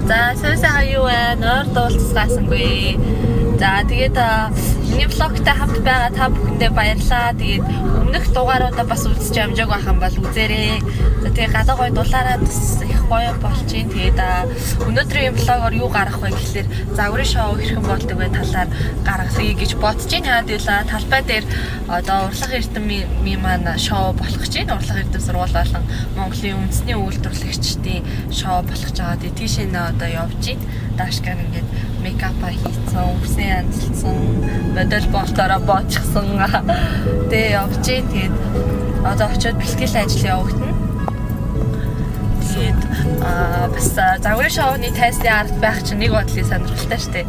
За, сайн юу вэ? Нойр дуулцгаасангүй. За, тэгээд миний vlog тай хамт байгаа та бүхэндээ баярлалаа. Тэгээд өмнөх дугааруудаа бас үзэж амжаагүй байх юм бол үзээрэй. За, тэгээд гадаа гоё дулаараа бас их гоё болж чинь. Тэгээд өнөөдрийн vlog оор юу гаргах вэ гэхлээр загварын шоу хэрхэн болдог вэ талаар гаргахыг гэж бодож байна. Яагаад гэвэл талбай дээр одоо Урлах эрдэмийн маань шоу болох гэж байна. Урлах эрдэм сургууль болон Монголын үндэсний үйлдвэрлэгчдийн шоу болох гэж байгаа. Тэгээд тийшээ нэ одоо явж байна. Даашкан ингээд makeup аа хийцэн, үсээ янзлсан, модель болтоороо боочсон. Тэгээ явж байна. Тэгээд одоо очиод бэлтгэл ажил явагдана. Тэгээд бас загварын шоуны тайзны ард байх чинь нэг бодлын сонирхолтой штэ.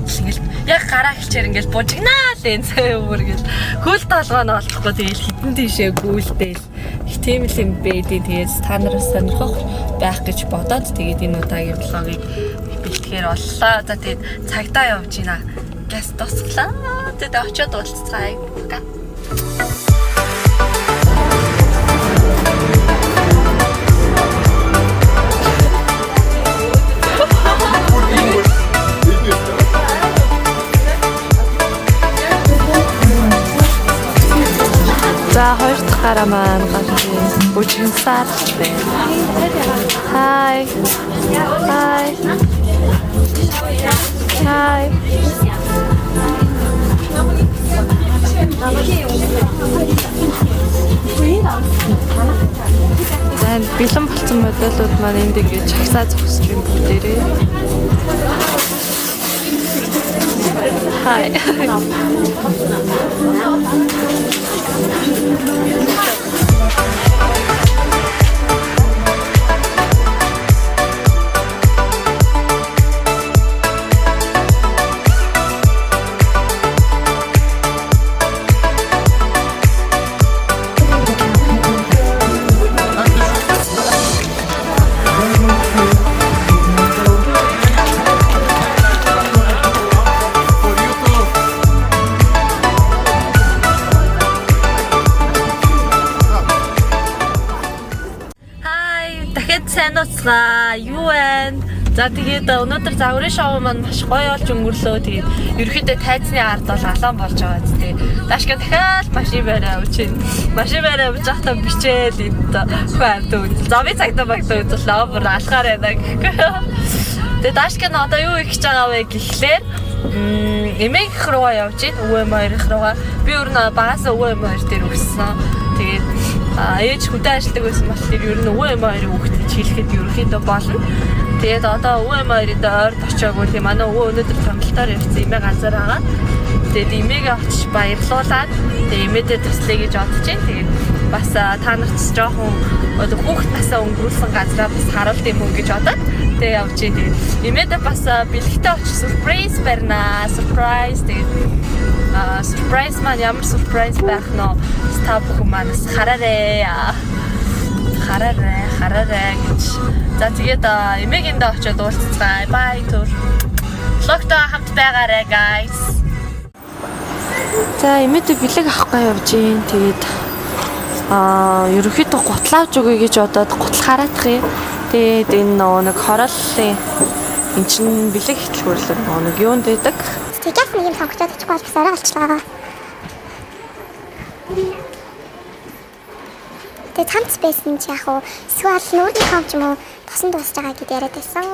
Ингээл яг гараа хэлчээр ингээл бужигнаа л энэ цай бүр ингээл хөл толгой нь олдохгүй тэгэл хитэн тийшээ гүйлдээл их тийм л юм бэдий. Тэгээд та нараас сонирхох байх гэж бодоод тэгээд энэ удаагийн vlog ыг бэлтгэхээр боллоо. За, тэгээд цагдаа явж гинэ. Газ тусглаа. Тэгээд очиод уулзцгаая. Пока. За, хоёр дахь гараа маань гарч бүжигсаар байна. Hi. Hi. Hi. За, энэ бэлэн болсон модельууд маань энд ингэж чагсаа зогсож юм бүгдээрээ. Hi. Hi, дахиад сайн уцгаа. Юу вэ? За, тэгээд өнөөдөр загварын шоу маань маш гоё болж өнгөрлөө. Тэгээд ерөнхийдөө тайзны ард бол алаан болж байгаа зү. Даашка дахиад машин бариа авч чинь. Машин бариа авч байхдаа бичээл энд хүн амт үзэл. За, би цагдаа багтаа үзэл бүр алхаар байна гэхгүй. Тэгээд Даашка нь одоо юу хийх гэж байгаа вэ гэхлээр эмээгийнх руугаа явж байна. Өвөө эмээ хоёрын руугаа. Би өөр нь багасаа өвөө эмээ хоёр дээр өссөн. Тэгээд ээж хөдөө ажилладаг байсан болохоор ер нь өвөө эмээ хоёрын хүүхэд гэж хэлэхэд ерөнхийдөө болно. Тэгээд одоо өвөө эмээ хоёрын ойрд очиагүй. Тийм, манай өвөө өнөөдөр томилтоор явсан, эмээ газар байгаа. Тэгээд эмээгээ очиж баярлуулад тэгээд эмээдээ туслая гэж бодож байна. Тэгээд бас та нарт жоохон одоо хүүхэд насаа өнгөрүүлсэн газраа бас харуулт юм уу гэж бодоод тэгээд явж байна. Тэгээд эмээдээ бас бэлэгтэй очиж surprise барьнаа. Surprise, тэгээд surprise маань ямар surprise байх нь та бүхэн манаас хараарэ. Хараарэ, хараарэ гэж. За, тэгээд эмээгийн очиод уулзцгаая. Bye түр. Vlog той хамт байгаарэ, guys. За, эмээдээ бэлэг авах га явж гин. Тэгээд ерөнхийдөө гутлаа авч өгье гэж бодоод гутал хараадах юм. Тэгээд энэ нөгөө нэг хорооллын эн чин бэлэг хэтлгүүрлэг нөгөө нэг юунд байдаг. Тэгээс нэг юм сонгочоод очихгүй бол бас орой болчихлоо. Тэгээ цамц байсан чи яг уу эсвэл нүүрний хом ч юм уу тосон дуусж байгаа гэд яриад байсан.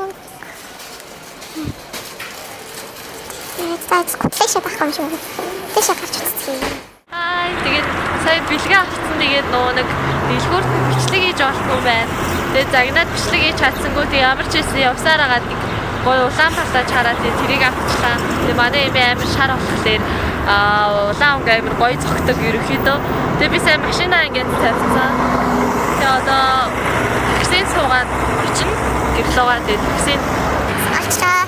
Тэгээд за, гутлын шат авах юм шиг. Дэшээ гарч үзье. Хай, тэгээд сая бэлгээ авцсан. Тэгээд нөгөө нэг дэлгүүрт нь бичлэг хийж олохгүй байна. Тэгээд загнаад бичлэг хийж чадсангүй. Тэгээд ямар ч байсан явсаар агаад нэг гоё улаан палаж хараад тэгээд тэрийг авчлаа. Тэгээд манай эмээ амар шар болохоор улаан өнгө амар гоё зөгтөг ерөнхийдөө. Тэгээд би сая машинаа ингээд тавьсан. Тэгээд одоо таксинд суугаад очино. Гэр луугаа тэгээд таксинд Олчлоо.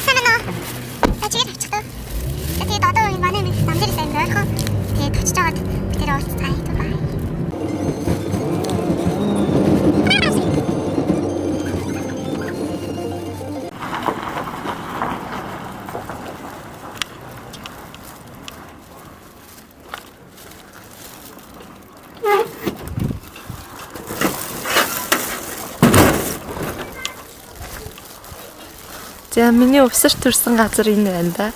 Сайн байна уу? За, чигээр авчих таа. За, тэгээд одоо манай эмээ зам дээр сайн ойрхон. Тэгээд очиж байгаад тэр уулзцгаая. Bye. За миний өвсөр төрсэн газар энэ байна да.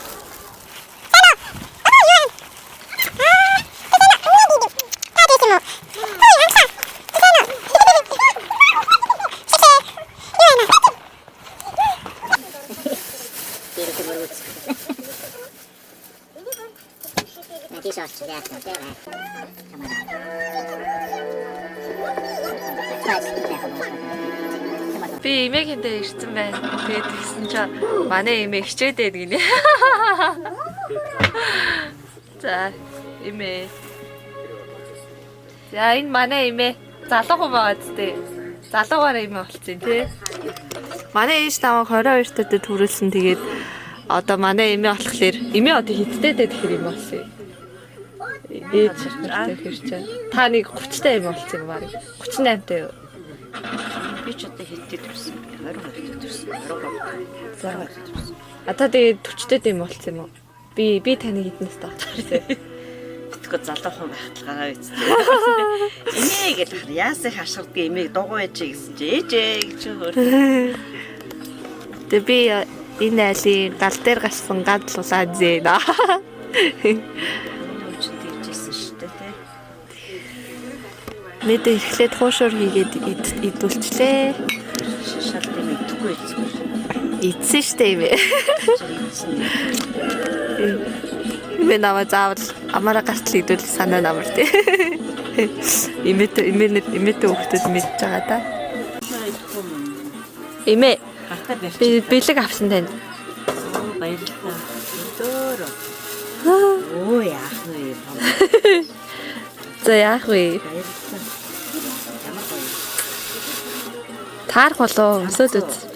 Би эмээхэнтэй ирсэн байна. Тэгээд тэгсэн чинь манай эмээ хичээд байдаг гинэ. За эмээ. За энэ манай эмээ залуухан байгаа зү. Залуугаар эмээ болцсон тий. Манай ээж намайг 22 төдөө төрүүлсэн. Тэгээд одоо манай эмээ болохоор эмээ одоо хэдтэй дээ тэгэхээр эмээ болсон юм. Ээж нартай хэр чинь. Та нэг 30 та эмээ болцсон юм баг. 38 та юу? Би ч одоо хэдтэй төрсөн бэ? 22 төрсөн. 23. За. А та тэгээд 40 тэй юм болцсон юм уу? Би таны хэднээс таах вэ? Битгөө залуухан байхад л гараа үсттэй. Эмээ гэж хар яасан их ашигладаг эмээг дугуй ээжээ гэсэн чи ээжээ гэж хөр. Тэгээ би энэ айлын гал дээр гарсан гад лулаа зээнэ. Өвчин тэгжсэн шүү дээ тий. Мэдээ эхлээд хуушуур хийгээд идүүлчлээ. Шал тийм идэхгүй байсан. Идсэн штэ юм. Идсэн. Эмээ намайг заавал амаараа гартал идвэл санаа намар тий. Эмээтэй эмээтэй хүүхдүүд мэдж байгаа да. Эмээ Гартаа барьчих. би бэлэг авсан танд. Баярлалаа. Өдөөрөө. Өө яах вэ? За яах вэ? Баярлалаа. Ямар гоё. Таарах болов өмсөд үз.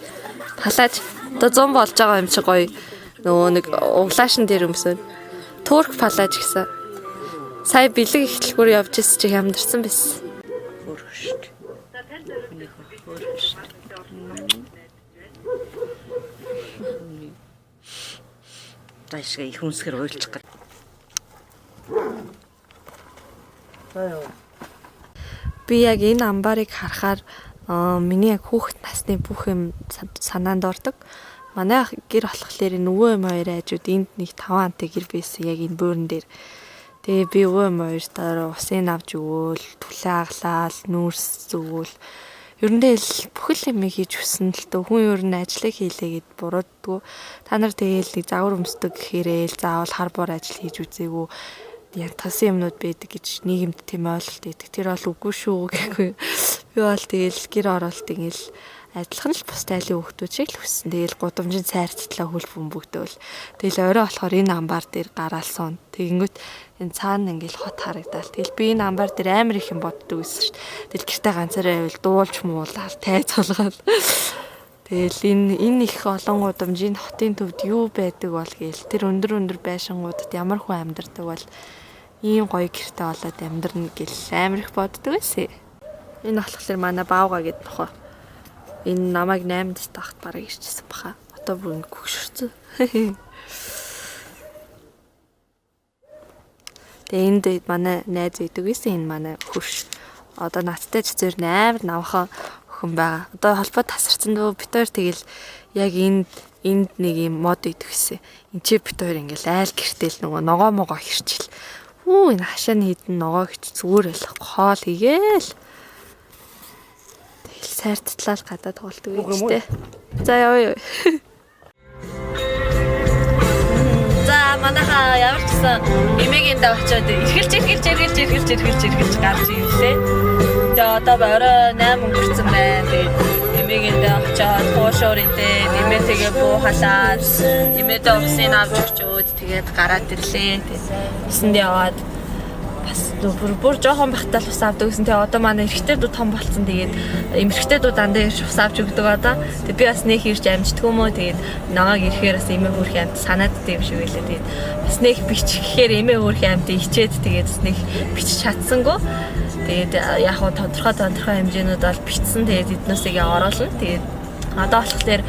Палааж одоо 100 болж байгаа юм чи гоё. Нөгөө нэг углаашин дээр өмсөд. Турк палааж гэсэн. Сая бэлэг ихтлгүүр явж ирсэн чи хямдарсан байсан. Хөөрхөн шүү дээ. Хөөрхөн шүү дээ. Дайшгаа их хүнсгэр уйлчих гад. Би яг энэ амбарыг харахаар миний яг хүүхэд насны бүх юм санаанд ордог. Манай гэр болохоор энэ өвөө эм хоёрын хажууд энд нэг 5 антай гэр байсан яг энэ буурн дээр. Тэгээ би өвөө эм хоёртойроо усын авч өгөөл, түлээ аглаал, нүүрс зүгөөл. Ер нь л бүхэл юм хийж өссөн л дөө. Хүн ер нь ажлыг хийлээ гэд бурууддгүй. Та нар тэгээл нэг загвар өмсдөг гэхээрээ л заавал хар бор ажил хийж үзээгүй янтгасан юмнууд байдаг гэж нийгэмд тийм ойлголт өгдөг. Тэр бол үгүй шүү гэхгүй. Би бол тэгээл гэр оролт ингээл адилхан л бус тайлын хүүхдүүд шиг л өссөн. Тэгээл гудамжинд сайрцтлаа хөл бөмбөгдөөл. Тэгээл орой болохоор энэ амбар дээр гараал суун. Тэгэнгүүт энэ цаана ингээл хот харагдаал. Тэгээл би энэ амбар дээр амар их юм боддог байсан шүү дээ. Тэгэл гэртээ ганцаараа байвал дуулж муулаад тайцуулгаад. Тэгэл энэ их олон гудамжийн хотын төвд юу байдаг бол гээл тэр өндөр өндөр байшингуудад ямар хүн амьдардаг бол ийм гоё гэрте болоод амьдрна гэл амар их боддог байсан. Энэ болохоор манай баавга гэд нохоо. Энэ намайг 8 настай байхад бараг ирчихсэн баха. Одоо бүр гөгшөрцөн. Тэгээ энд манай найз үйдэг байсан. Энэ манай хөрш. Одоо надтай ч зэр амар навхан охин байгаа. Одоо холбоо тасарсан дөө бит хоёр тэгэл яг энд нэг юм мод идэх гэсэн. Энд чи бит хоёр ингээл айл гэртэл нөгөө ногоо могоо хэрчил. Хүү энэ хашааны хідэн ногоо хич зүгээр л хоол хийгээл. Тэгэл сайрцлал гадаа тоглолдог байж тээ. За явъя. За манайхаа ямар ч гэсэн эмээгийн дэ очиод эргэлж гарч ирлээ. Тэгээ одоо орой 8 өнгөрцөн байна. Тэгээд эмээгийн дэ очиод хуушуур идээд эмээтэйгээ буу халаад эмээдээ усын авч өгчөөд тэгээд гараад ирлээ. Тэгээд усанд яваад бас бүр жоохон байхдаа л ус авдаг гэсэн. Тэгээ одоо манай эрэгтэй дүү том болцсон. Тэгээд эмэрэгтэй дүү дандаа ирж ус авч өгдөг одоо. Тэгээд би бас нэх ирж амждгүй мөө. Тэгээд намайг ирэхээр бас эмээ хөөрхөн амт санаад дээ юм шиг байлаа. Тэгээд бас нэх бичих гэхээр эмээ хөөрхөн амт ичээд тэгээд бас нэх бичиж чадсангүй. Тэгээд яг хуу тодорхой хэмжээнүүд бол бичсэн. Тэгээд эднээсээ оруулна. Тэгээд одоо болохоор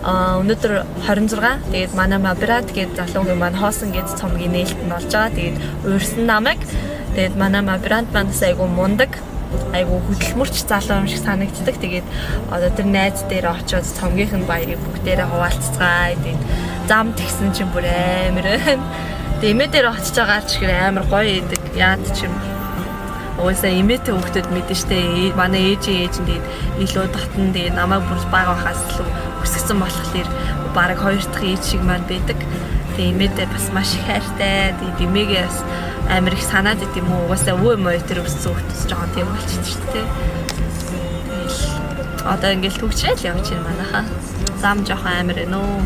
өнөөдөр 26. Тэгээд манай Мабрат гээд залуугийн маань хоосон гээд цомгийн нээлт нь болж байгаа. Тэгээд уурсан намайг. Тэгээд манай Мабрант маань бас айгүй мундаг, Айгу хөдөлмөрч залуу юм шиг санагддаг. Тэгээд одоо тэр найз дээр очиод цомгийнх нь баярыг бүгдээрээ хуваалцгаая. Тэгээд зам тэгсэн чинь бүр амар байна. Тэгээд эмээ дээр очиж байгаа ч гэхээр амар гоё идэг. Яад ч юм угаасаа эмээтэй хүүхдүүд мэдэн штэ. Манай ээжийн ээж нь тэгээд илүү дотн, тэгээд намайг бүр бага байхаас илүү өсгсөн болохоор бараг хоёр дахь ээж шиг маань байдаг. Тэгээд эмээдээ бас маш их хайртай. Тэгээд эмээгээ бас амар их санаад идэм үү. Угаасаа өвөө мөө тэр өссөн хүүхдүүд жоохон тийм болчихсон шүү дээ. Тэгэл одоо ингээл түгчрээл явж байна манайхаа. Зам жоохон амар байна уу.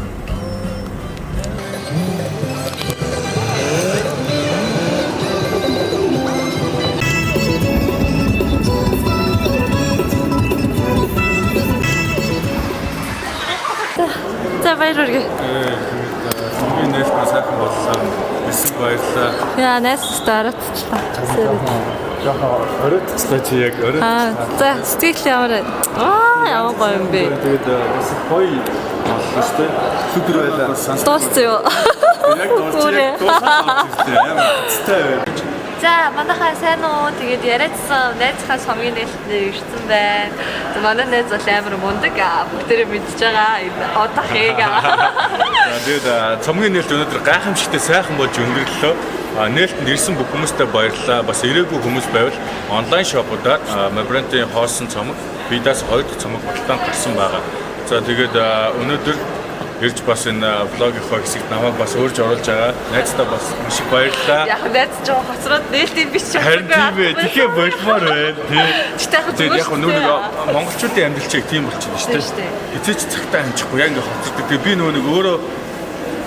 За, баяр хүргэе. Цомгийн нээлт нь сайхан боллоо. Бэлсэн баярлалаа. Яа, найз оройтчлаа. Жоохон оройтчлаа чи яг орой. Аа, за, сэтгэл ямар байна? Аа, ямар гоё юм бэ? Тэгээд бас их гоё боллоо шүү дээ. Супер байлаа. Дууссан юу? Яг дууссан. Яг дууссан орж иртээ. Амар хэцтэй байна. За, манайхаа сайн уу? Тэгээд яриадсан найзынхаа цомгийн нээлтээр ирсэн байна. За, манай найз бол амар мундаг. Аа, бүгдээрээ мэдж байгаа. Энэ одохыг. За, тэгээд цомгийн нээлт өнөөдөр гайхамшигтай сайхан болж өнгөрлөө. Нээлтэнд ирсэн бүх хүмүүстээ баярлалаа. Бас ирээгүй хүмүүс байвал онлайн shop уудаар Mabrand-ийн хоосон цомог, Бидас хоёр дахь цомог худалдаанд гарсан байгаа. За, тэгээд өнөөдөр ирж бас энэ vlog ийнхоо хэсэгт намайг бас өөрж оруулж байгаа. Найздаа бас маш их баярлалаа. Яг найз жоо хоцроод нээлтийг бич Харин тийм ээ. Тэгэхээр болмоор байна. Тий. Гэтэ яг Тэгээд зүгээр яг шүү нөө нэг дээ. монголчуудын амьдрал чиг тийм болчихно шүү Тийм шүү дээ. дээ. Эцээч цагтаа амжихгүй яг ингээ хоцордог. Тэгээ би нөө нэг өөрөө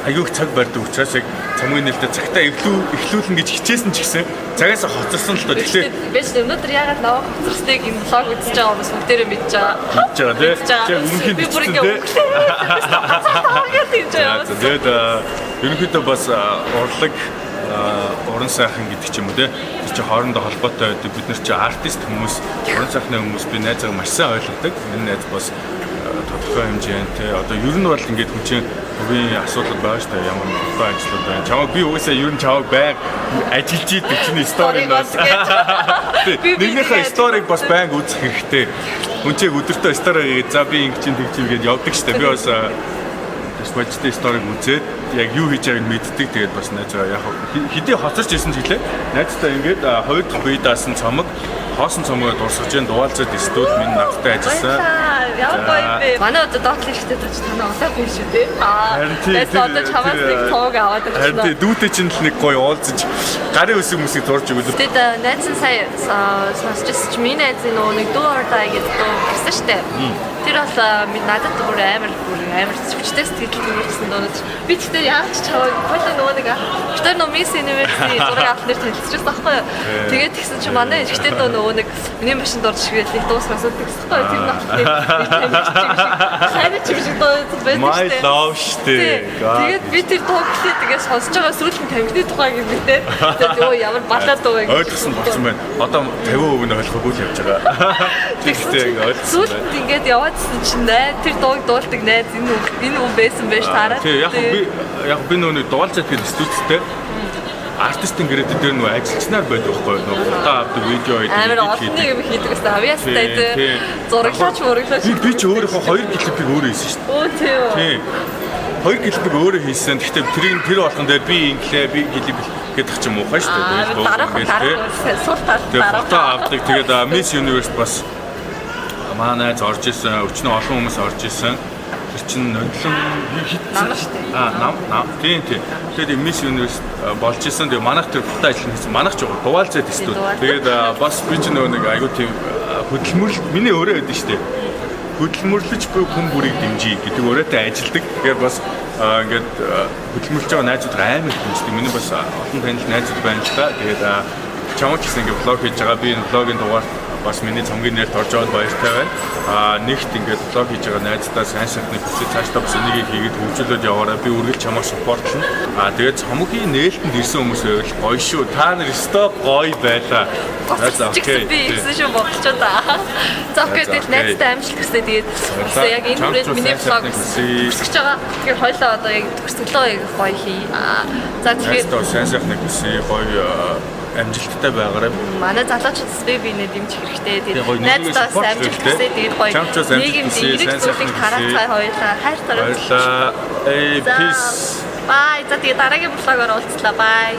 аягүй их цаг барьдаг учраас яг цомгийн нээлтээ цагтаа эхлүүлнэ гэж хичээсэн ч гэсэн цагаас хоцорсон л доо. Тэгэхээр Бэж өнөөдөр яагаад наваа хоцорсныг энэ vlog үзэж байгаа хүмүүс бүгдээрээ мэдж байгаа. мэдж байгаа тий. Мэдж байгаа. Яг өмнөх Би бүр ингээ өглөө. Тэгж За, байгаа. за, тэгээд ерөнхийдөө бас урлаг, уран сайхан гэдэг ч юм уу те. Тэр чи хоорондоо холбоотой байдаг. Бид нар чи артист хүмүүс, уран сайхны хүмүүс, би найзаа маш сайн ойлгодог. Энэ найз бас тодорхой хэмжээнд те. Одоо ер нь бол ингээд хүн чинь хувийн асуудал байгаа шүү дээ. Ямар нэгэн ажлууд байна. Чамайг би угаасаа ер нь чамайг байг ажиллаж идэг чиний story бас. Би Нэгнийхээ story г бас байнга үзэх хэрэгтэй. Хүн чинь өдөртөө story хийгээд за би ингэ чинь тэг чинь гээд явдаг шүү дээ. Би бас бас бодиттой story г үзээд яг юу хийж байгааг нь мэддэг. Тэгээд бас найзаа яг хэдий хоцорч ирсэн ч гэлээ. Найзтай ингээд хоёр дахь бие даасан цомог, хоосон цомгоо дурсгаж जैन дугаалцад студ минь надтай ажилласан. Баярлалаа. Ямар гоё юм бэ? Манай одоо доотлын ихтэй тач танаа олоогүй шүү дээ. Аа. Харин тий, Найз одоо чамаас нэг цууг аваад Харин тий, авчихна. дүүтэй чинь л нэг гоё уулзаж гарын үсэг мүсгийг зурж өгöd. Тэгээд найз нь сая сонсч ирсэн чи миний найзын нөгөө нэг Do or Die гэдэг дуу гарсан штэ. Тэр бол надад бүр амар хүчтэй сэтгэл төрүүлсэн дуунууд. Би тэгтээ яаж ч чамайг хойлоо нөгөө нэг тэр нөө Miss Universe-ийн зураг авах нэр танилцчихсан байхгүй юу? Тэгээд тэгсэн чи манай ихтэй дөө нөгөө нэг миний машинд орж ирээл нэг дуу сонсоод тэгсэн байхгүй юу? Тэр нь болохоор нэг хайр чим шиг дуу байсан My штэ. love штэ. Тэгээд би тэр дуу гэхлээр тэгээд сонсож байгаа сүүл нь тамхины тухай юм битээ. Тэгээд өө ямар балаа дуу вэ гэж Ойлгосон болсон байна. Одоо 50% нь ойлгоогүй л явж байгаа. Тэгсэн Тэгтээ чинь ингээ ойлгосон. сүүлд ингээд яваадсэн чинь тэр дууг дуулдаг найз энэ хүн байсан байж таараа. Тий, яг би нөгөө нэг дугаалцаад гэдэг студидтэй артистын гэрээт дээр нөгөө ажилчнаар байдаг байхгүй юу? Нөгөө фото авдаг, видео хийдэг, Амар edit олон юм хийдэг гэсэн. Авьяастай тий. Зураглаач мураглаач. Би ч өөрийнхөө хоёр клипийг өөрөө хийсэн шүү дээ. Өө тий. Тий. Хоёр клипийг өөрөө хийсэн. Гэхдээ тэрийг тэр болгон дээр би инглээ, би клип гэдэг ч юм уухай шүү дээ. Аа, дараах дараах сул тал Тэгээ дараах. фото авдаг. Тэгээд Miss Universe бас манай найз орж исэн. Өчнөө олон хүмүүс орж исэн. Тэр чинь нонлон хит Нам шүү дээ. Аа, нам нам тийм тийм. Тэгээд Miss Universe болж исэн. Тэгээ манайх тэр фото ажил хийсэн. Манайх ч дугаалцаад студ. дугаал. Тэгээд бас би ч нөгөө нэг айгуу тийм хөдөлмөрлөлт миний өөрөө байдаг шүү дээ. Хөдөлмөрлөж буй хүн бүрийг дэмжиж гэдэг өрөөтэй ажилдаг. Тэгэхээр бас ингээд хөдөлмөрлөж байгаа найзууд амар их дэмждэг. Миний бас олон танил найзууд байна л да. Тэгээд чамд ч гэсэн ингээд vlog хийж байгаа. Би энэ vlog ийн дугаарт бас миний цомгийн нэрт орж байгаад баяртай байна. Нэгт ингээд vlog хийж байгаа найздаа сайн сайхныг хүсэж цаашдаа бас энийг хийгээд хөгжүүлээд яваарай. Би үргэлж чамайг support лно. Тэгээд цомгийн нээлтэнд ирсэн хүмүүс байвал гоё шүү. Та нар өстой гоё байлаа. Гоцсон ч гэсэн би ирсэн шүү монголчууд. За, okay, За, тэгэл okay. найзтай амжилт хүсье. Тэгээд бас яг энэ Чамд хүрээд ч миний сайн vlog сайхныг хүсье. өсөж байгаа. Тэгэхээр хоёлаа одоо яг төгсгөлөө яг гоё хий. За, тэгэхээр Найздаа сайн сайхныг хүсье. Гоё Амжилттай байгаарай. Манай залуучууд бас бие биенээ дэмжих хэрэгтэй. Тэгээ гоё Тэгээд нийгмийн найздаа бас support амжилт хэрэгтэй. хүсье. Тэгээд гоё Чамд ч бас амжилт нийгэмд хүсье, эерэг сайн зүйлийг сайхан тараацгаая хоёулаа. Хайр Баярлалаа. Эй, За. Peace. Bye. За, тэгээд дараагийн vlog оор уулзлаа. Bye.